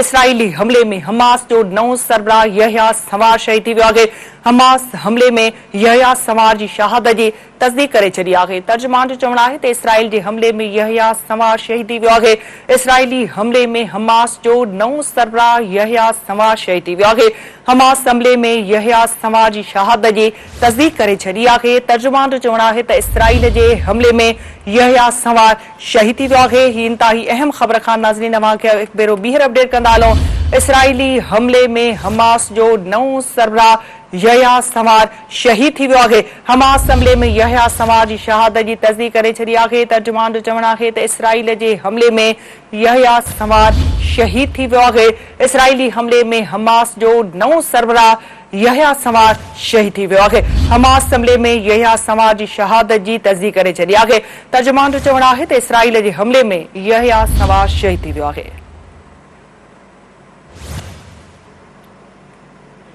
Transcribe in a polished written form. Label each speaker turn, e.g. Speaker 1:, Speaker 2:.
Speaker 1: اسرائيلي حملي ۾ حماس جو نئون سربراهه يحيٰ سنوار شهيد ٿي ويو آهي. حماس حملي ۾ يحيٰ سنوار جي شهادت جي تصديق ڪري ڇڏي آهي. ترجمان جو چوڻ آهي ته اسرائيل جي حملي ۾ يحيٰ سنوار شهيد ٿي ويو آهي. اسرائيلي حملي ۾ حماس جو نئون سربراهه يحيٰ سنوار شهيد ٿي ويو آهي. حماس حملي ۾ يحيٰ سنوار جي شهادت جي تصديق ڪري ڇڏي آهي. ترجمان جو چوڻ آهي ته اسرائيل جي حملي ۾ يحيٰ سنوار شهيد ٿي ويو آهي. هي انتهائي اهم خبر کان ناظرين اوهان کي هڪ ڀيرو ٻيهر اپڊيٽ ڪندا هلون. اسرائيلي حملي ۾ حماس جو نئون سربراهه يحيٰ سنوار شهيد ٿي ويو آهي. حماس حملي ۾ يحيٰ سنوار جي شهادت جي تصديق ڪري ڇڏي آهي. ترجمان جو چوڻ آهي ته اسرائيل جي حملي ۾ يحيٰ سنوار شهيد ٿي ويو آهي. اسرائيلي حملي ۾ حماس جو نئون سربراهه يحيٰ سنوار شهيد ٿي ويو آهي. حماس حملي ۾ يحيٰ سنوار جي شهادت جي تصديق ڪري ڇڏي آهي. ترجمان جو چوڻ آهي ته اسرائيل جي حملي ۾ يحيٰ سنوار شهيد ٿي ويو آهي.